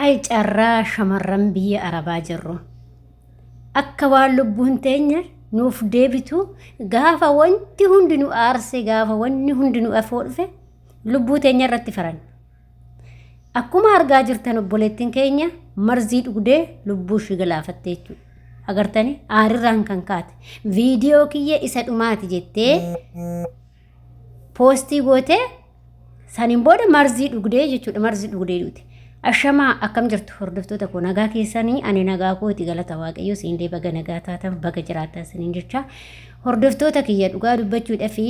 Ay carraa shamarran biyya Arabaa jirru. Akka waan lubbuun teenya nuuf deebitu gaafa wanti hundi nu aarse gaafa wanni hundi nu afoo dhufe lubbuu teenya irratti faranna. Akkuma argaa jirtan obboleettiin keenya marzii dhugdee lubbuu ishii galaafatte jechuudha. Agartanii aarirraan kan kaate viidiyoo kiyya isa dhumaati jettee poostii gootee saniin booda marzii dhugdee jechuudha marzii dhugdee duute. Ashamaa akkam jirtu hordoftoota koo nagaa keessanii ani nagaa kooti galata waaqayyo siinillee baga nagaa taatan baga jiraattan siniin jecha hordoftoota kiyya dhugaa dubbachuudhaa fi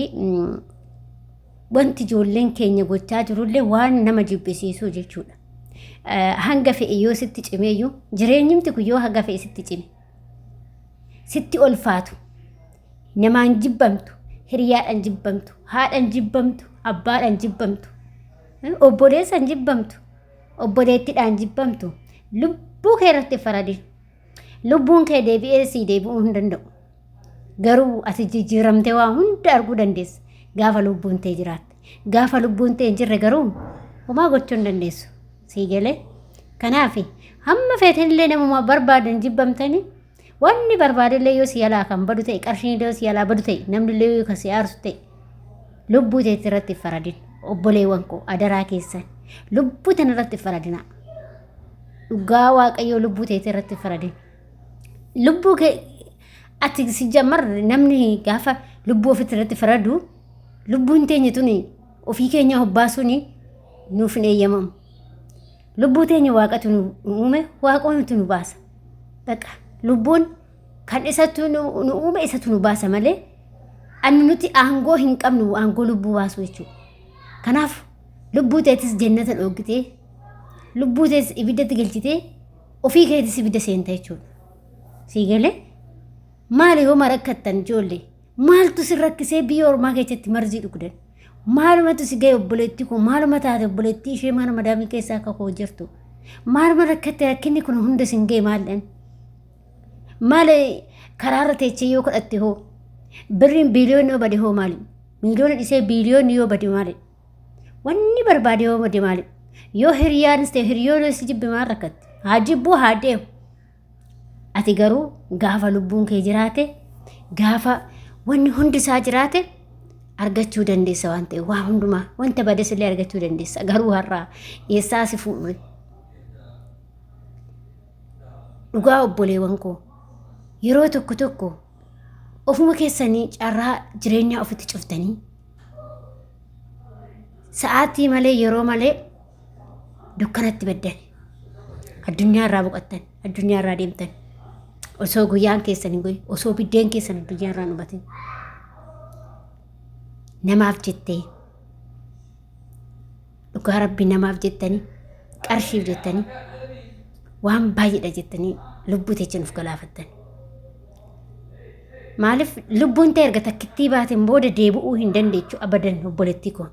wanti ijoolleen keenya gochaa jirullee waan nama jibbisiisuu jechuudha. Hanga fe'e yoo sitti cimeeyyuu jireenyumti kun yoo hanga fe'e sitti cime sitti olfaatu namaan jibbamtu hiriyaadhaan jibbamtu haadhaan jibbamtu abbaadhaan jibbamtu obboleessaan jibbamtu obboleettidhaan jibbamtu lubbuu kee irratti faradin lubbuun kee deebi'ee sii deebi'uu hin danda'u. Garuu ati jijjiiramtee waa hunda arguu dandeessa gaafa lubbuun tee jiraatte. Gaafa lubbuun tee hin jirre garuu homaa gochuu hin dandeessu. Sii galee? Kanaaf hamma feetanillee namuma barbaadan jibbamtanii wanni barbaadellee yoo si jalaa kan badu ta'e qarshiin illee yoo si jalaa badu ta'e namni illee yoo kan si aarsu ta'e lubbuu teetti irratti hin faradin obboleewwan koo adaraa keessan lubbuu tana irratti hin faradinaa. Dhugaa waaqayyoo lubbuu teetti irratti hin faradin. Lubbuu kee ati si jammar namni gaafa lubbuu ofitti irratti faradu lubbuun teenya tuni ofii keenya hobbaasuun nuuf hin eeyyamamu. Lubbuu teenya waaqatu nu uume waaqoomtu nu baasa. Baqa lubbuun kan isatu nu uume isatu nu baasa malee annu nuti aangoo hin qabnu aangoo lubbuu baasuu jechuudha. Kanaaf lubbuu teetis jannata dhoogitee lubbuu teetis ibiddatti galchitee ofii keetis ibidda seenta jechuudha. Sii galee maali yoo rakkattan ijoollee maaltu si rakkisee biyya ormaa keessatti marzii dhugdan maalumatu si ga'e obboleettii koo maaluma taate obboleettii ishee mana madaamii keessa akka koo jirtu maaluma rakkatte rakkinni kun hunda sin ga'e maalidhan maal karaarra teechee yoo kadhatte hoo birriin biiliyoonni yoo bade hoo maali miiliyoona dhisee biiliyoonni yoo bade maali Wanni barbaade yoo bade maali? Yoo hiriyaanis ta'e hiriyoon si jibbe maal rakkatte? Haa jibbuu haa deemu. Ati garuu gaafa lubbuun kee jiraate gaafa wanni hundi isaa jiraate argachuu dandeessa waan ta'eef waa hundumaa wanta bades illee argachuu dandeessa garuu har'aa eessaa si fuudhure. Dhugaa obboleewwan koo yeroo tokko tokko ofuma keessanii carraa jireenyaa ofitti cuftanii Sa'aatii malee yeroo malee dukkanatti baddan. Addunyaa irraa boqottan, addunyaa irraa deemtan. Osoo guyyaan keessan hin goyin, osoo biddeen keessan addunyaa irraa hin hubatin. Namaaf jettee dhugaa rabbi namaaf jettanii qarshiif jettanii waan baay'eedha jettanii lubbuu teechan of galaafattan. Maaliif lubbuun ta'e erga takkittii baateen booda deebi'uu hin dandeechu abadan obboleettii koo.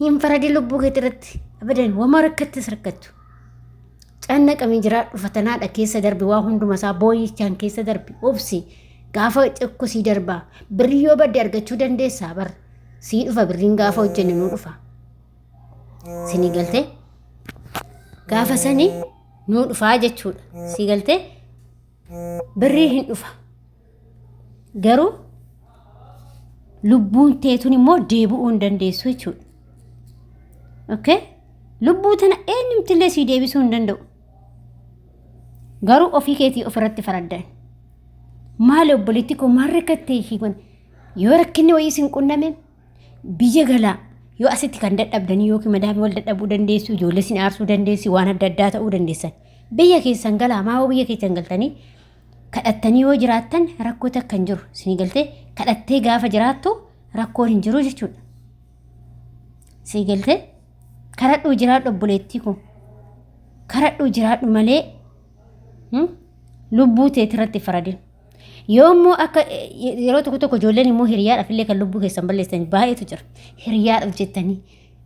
Hin faradin lubbuu keetii irratti abadan wama rakkattis rakkattu. Cannaqamii jiraadhu fatanaadha keessa darbi waa hunduma isaa booyichaan keessa darbi obsi gaafa xiqqoo sii darbaa birrii yoo badde argachuu dandeessaa bar sii dhufa birriin gaafa hojjenne nuu dhufa. Sinii galtee gaafa sanii nuu dhufaa jechuudha. Sii galtee birrii hin dhufa. Garuu lubbuun teetun immoo deebi'uu hin dandeessu jechuudha. Okay? Lubbuu tana eenyumtillee sii deebisuu hin danda'u. Garuu ofii keetii ofirratti faraddan. Maali obboleetti koo maal rakkattee ishii kun? Yoo rakkinni wayii sin qunname Biyya galaa yoo asitti kan dadhabdanii yookiin madaamii wal dadhabuu dandeessu, ijoollee sin aarsuu dandeessi, waan adda addaa ta'uu dandeessan. Biyya keessan galaa maa biyya keessan galtanii kadhattanii yoo jiraattan rakkoo takka hin jiru. Isinii galtee kadhattee gaafa jiraattu rakkoon hin jiru jechuudha. Isinii galtee karadhuu jiraadhu obboleettii koo. Karadhuu jiraadhu malee lubbuu teetirratti faradin. Yoo immoo akka yeroo tokko tokko ijoolleen immoo hiriyaadhaaf illee kan lubbuu keessan balleessan baay'eetu jira. Hiriyaadhaaf jettanii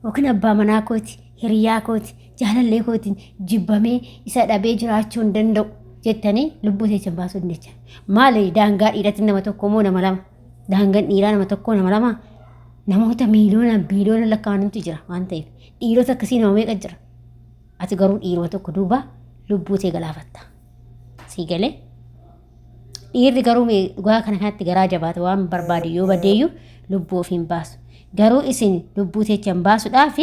yookiin abbaa manaa kooti, hiriyaa kooti, jaalallee kootiin jibbamee isa dhabee jiraachuu hin danda'u jettanii lubbuu teessan baasuu hin jecha. Maali daangaa dhiiratti nama tokko moo nama lama? Daangaan dhiiraa nama tokko nama lama? Namoota miiliyoona biiliyoona lakkaa'amantu jira waan ta'eef dhiirota akkasii nama meeqa jira? Ati garuu dhiiruma tokko duuba lubbuu tee galaafatta. Sii galee? Dhiirri garuu mee dhugaa kana kanatti garaa jabaata waan barbaade yoo badeeyyuu lubbuu ofii hin baasu. Garuu isin lubbuu teechan baasuudhaaf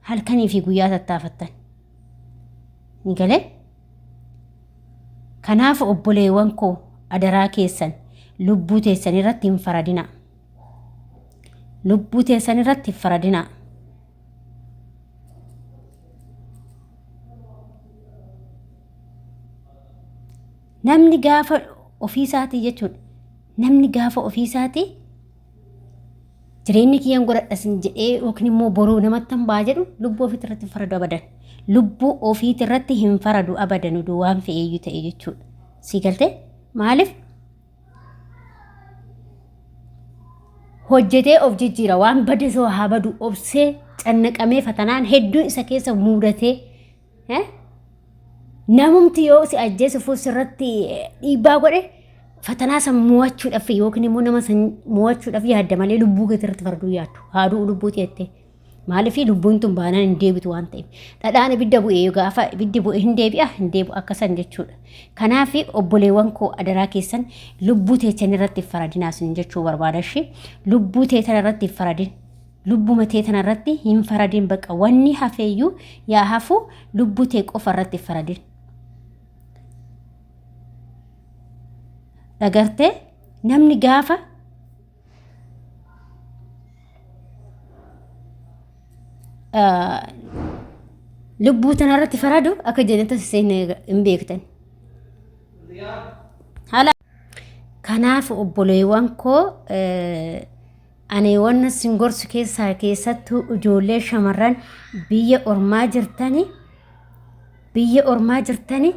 halkanii fi guyyaa tattaafattan. Ni galee? Kanaaf obboleewwan koo adaraa keessan lubbuu teessan irratti hin faradinaa. Lubbuu teessan irratti hin faradinaa. Namni gaafa ofiisaatii jechuudha. Namni gaafa ofiisaatii jireenya kiyyaan godhadha sin jedhee yookiin immoo boruu namatti hin ba'a jedhu lubbuu ofiitti irratti hin faradu abadan. Lubbuu ofiitti irratti hin faradu abadan oduu waan fe'eeyyuu ta'e jechuudha. Sii galtee maaliif hojjetee of jijjiira waan bade soo haa badu obsee cannaqamee fatanaan hedduun isa keessa muudatee Namumti yoo si ajjeesuuf sirratti dhiibbaa godhe fatanaa san mo'achuudhaaf yookiin immoo nama san mo'achuudhaaf yaadda malee lubbuu keetii irratti farduu yaaddu. Haaduu lubbuu teettee. Maaliif lubbuun tun baanaan hin deebitu waan ta'eef. Dhadhaan ibidda bu'e gaafa ibiddi bu'e hin deebi'a hin deebi'u akka san jechuudha. Kanaaf obboleewwan koo adaraa keessan lubbuu teessan irratti hin faradinaa isin jechuu barbaada ishee. Lubbuu teessan irratti hin faradin. Lubbuma tee tana irratti hin faradin baqa wanni hafeeyyuu yaa hafu lubbu tee qofa irratti hin faradin. Dhagartee namni gaafa lubbuu tana irratti faradu akka jannata seene hin beektan. Haala kanaaf obboleewwan koo Ani wanna sin gorsu keessaa keessattuu ijoollee shamarran biyya ormaa jirtani biyya ormaa jirtani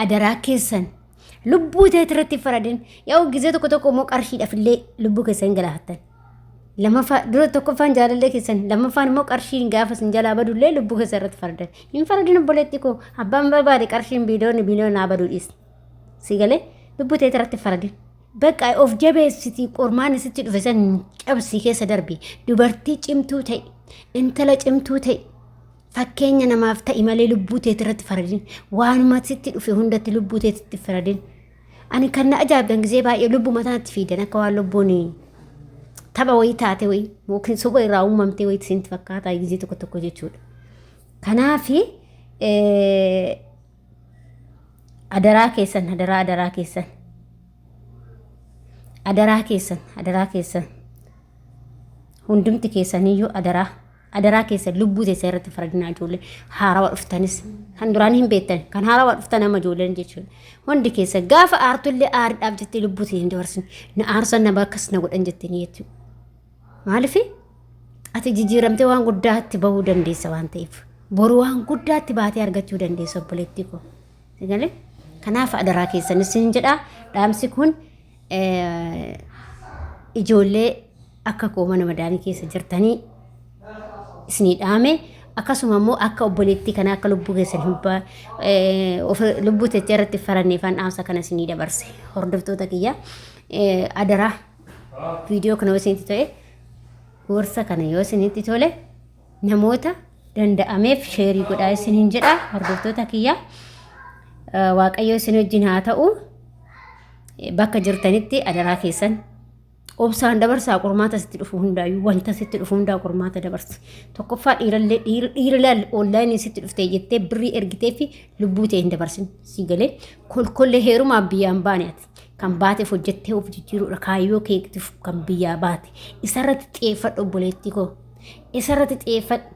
adaraa keessan lubbuu teeti irratti hin faradin yaa gizee tokko tokko immoo qarshiidhaaf illee lubbuu keessan hin galaafattan. Lamaffaa dura tokkoffaan jaalallee keessan lammaffaan immoo qarshiin gaafa sin jalaa badullee lubbuu keessan irratti faradan. Hin faradin obboleetti koo abbaan barbaade qarshiin biiliyoonni biiliyoona haa baduu dhiis. Si galee lubbuu teeti irratti faradin. Bakka of jabeessitii qormaanni sitti dhufe san cabsii keessa darbi. Dubartii cimtuu ta'i. Intala cimtuu ta'i. Fakkeenya namaaf ta'i malee lubbuu teeti irratti faradin. Waanuma sitti dhufe hundatti lubbuu teetitti faradin. Ani kan na ajaa'ibdan gisee baay'ee lubbuu mataatti fiidan akka waan lubbuun tapha wayii taate wayii yookiin soba irraa uumamte wayii isinitti fakkaata gisee tokko tokko jechuudha. Kanaafi Adaraa keessan adaraa adaraa keessan. Adaraa keessan adaraa keessan. Hundumti keessaniyyuu adaraa adaraa keessan lubbuu teessan irratti faradinaa ijoollee haarawa dhuftanis kan duraan hin beektan kan haarawa dhuftan amma ijoolleen jechuudha. Hundi keessan gaafa aartullee aariidhaaf jettee lubbuu teessan hin dabarsin na aarsan nama akkas na godhan jettanii jechuudha. Maaliif ati jijjiiramtee waan guddaatti bahuu dandeessa waan ta'eef. Boru waan guddaatti baatee argachuu dandeessa obboleettii koo. Sagalee? Kanaaf adaraa keessan isin jedha. Dhaamsi kun ijoollee akka koo mana madaamii keessa jirtanii isinii dhaame. Akkasuma immoo akka obboleettii kanaa akka lubbuu keessan hin lubbuu teettee irratti faranneefaan dhaamsa kana isinii dabarse. Hordoftoota kiyya adaraa viidiyoo kana yoo isinitti tole gorsa kana yoo isinitti tole namoota danda'ameef sheerii godhaa isiniin jedha hordoftoota kiyya waaqayyo isin wajjin haa ta'u bakka jirtanitti adaraa keessan obsaan dabarsaa qormaata sitti dhufu hundaayyuu wanta sitti dhufu hundaa qormaata dabarsi tokkoffaa dhiirallee dhiirallee onlaayinii sitti dhufte jettee birrii ergitee fi lubbuu ta'e hin dabarsin si galee kolkollee heerumaan biyyaan baane ati Kan baateef hojjettee of jijjiiruudha. Kaayyoo keetiif kan biyyaa baate. Isarratti xiyyeeffadhu obboleettii koo. Isarratti xiyyeeffadhu.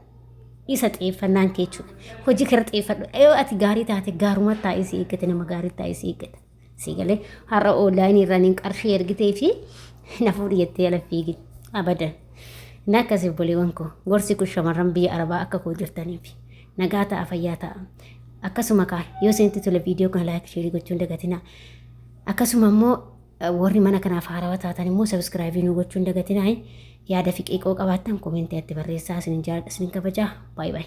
Isa xiyyeeffannaan kee jechuudha. Hojii keerra xiyyeeffadhu. Yoo ati gaarii taate gaaruma taa'ee si eeggate nama gaarii taa'ee si eeggata. Si galee har'a oonlaayinii irraan hin qarshii ergitee fi na fuudhi jettee ala fiigi. Abadan. Na akkasii obboleewwan koo gorsi kun shamarran biyya arabaa akka koo jirtaniif nagaa ta'a fayyaa ta'a. Akkasuma kaa yoo isinitti tole viidiyoo kana laayik sheerii gochuun dagatinaa. Akkasuma immoo warri mana kanaaf haarawaa taatan immoo sabiskiraayibii nu gochuun dagatinaa. Yaada fi qeeqoo qabaattan komentii itti barreessaa isinin jaalladha isinin kabajaa. Baay baay.